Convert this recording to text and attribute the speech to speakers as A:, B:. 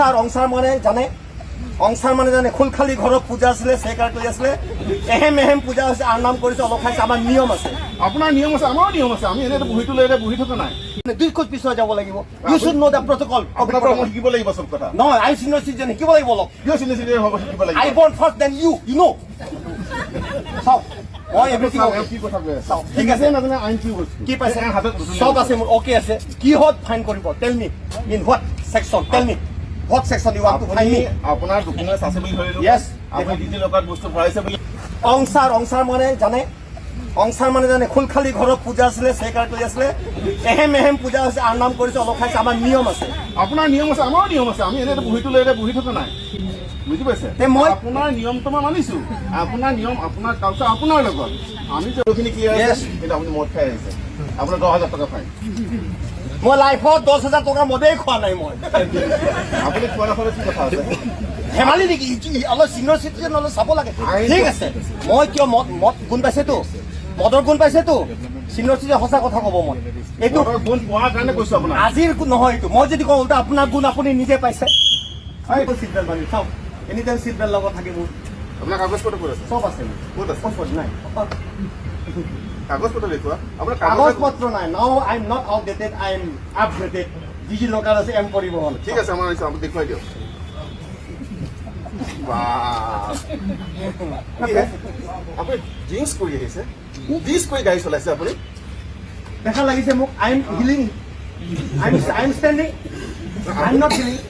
A: অংচাৰ, অংচাৰ মানে জানে? অংচাৰ মানে জানে? খোলখালী ঘৰত পূজা আছিলে, চেকাৰ কৰি আছিলে, এহেম এহেম পূজা হৈছে, আৰ নাম কৰিছে, অলপ খাইছে। আমাৰ নিয়ম আছে।
B: আপোনাৰ নিয়ম আছে, আমাৰো নিয়ম আছে। আমি এনেই বহিটো লৈ এতিয়া বহি থকা নাই।
A: দুই খোজ পিছুৱাই যাব লাগিব। You should know the protocol.
B: আপোনাৰ পৰা মই শিকিব লাগিব চব কথা?
A: নহয়, আই চিনিয়ৰ চিটিজেন, শিকিব লাগিব অলপ।
B: কিয় চিনিয়ৰ চিটিজেন হ'ব শিকিব লাগিব?
A: I born first than you, you know. চাওক, মই এভৰিথিং
B: চাওক, কি কথা কৈ আছে।
A: চাওক, ঠিক আছে।
B: নিজে নাজানে আইন কি বস্তু।
A: কি পাইছে?
B: এই হাতত
A: চব আছে মোৰ, অ'কে আছে। কিহত ফাইন কৰিব? Tell me in what section, tell me what section you want to fine
B: আপুনি
A: মি।
B: আপোনাৰ ডকুমেণ্টছ আছে বুলি ধৰিলো।
A: Yes.
B: আপুনি ডিজি লকাৰত বস্তু ভৰাইছে বুলি।
A: অংচাৰ, অংচাৰ মানে জানে? অংচাৰ মানে জানে? খোলখালী ঘৰত পূজা আছিলে, চেকাৰ কৰি আছিলে, এহেম এহেম পূজা হৈছে, আৰ নাম কৰিছে, অলপ খাইছে। আমাৰ নিয়ম আছে।
B: আপোনাৰ নিয়ম আছে, আমাৰো নিয়ম আছে। আমি এনেই বহিটো লৈ এতিয়া বহি থকা নাই, বুজি পাইছে?
A: তে মই-
B: আপোনাৰ নিয়মটো মই মানিছো। আপোনাৰ নিয়ম, আপোনাৰ কালচাৰ, আপোনাৰ লগত আমি যিখিনি ক্লিয়াৰ
A: Yes.
B: আছে। কিন্তু আপুনি মদ খাই আহিছে, আপোনাৰ 10,000 টকা ফাইন।
A: মই লাইফত 10,000 টকা মদেই খোৱা নাই মই।
B: আপুনি খোৱা নাখালে কি কথা আছে?
A: ধেমালি নেকি? অলপ চিনিয়ৰ চিটিজেন, অলপ চাব লাগে।
B: আইনটো-
A: ঠিক আছে, মই কিয় মদ গুণ পাইছেতো, মদৰ গুণ পাইছেতো। চিনিয়ৰ চিটিজেন, সঁচা কথা ক'ব মই এইটো।
B: মদৰ গুণ পোৱাৰ কাৰণে কৈছো আপোনাক।
A: আজিৰ নহয় এইটো। মই যদি কওঁ উল্টা, আপোনাৰ গুণ আপুনি নিজে পাইছে। চিট বেল্ট বান্ধি চাওক, এনি টাইম চিট বেল্ট লগত থাকে মোৰ।
B: আপোনাৰ কাগজ পত্ৰ ক'ত আছে?
A: চব আছে মোৰ।
B: ক'ত আছে?
A: পাছপৰ্ট নাই?
B: কাগজ পত্ৰ দেখুওৱা। আপোনাৰ
A: কাগজ
B: কাগজ
A: পত্ৰ নাই। Now I am not outdated, I am upgraded. Digi locker আছে, এম পৰিবহন।
B: ঠিক আছে, আমাৰ আহিছে, আপুনি দেখুৱাই দিয়ক। বাহ! কি হে? আপুনি ড্ৰিংকছ কৰি আহিছে, ড্ৰিংকছ কৰি গাড়ী চলাইছে আপুনি?
A: দেখা লাগিছে মোক? I am healing, I am standing, I am not healing.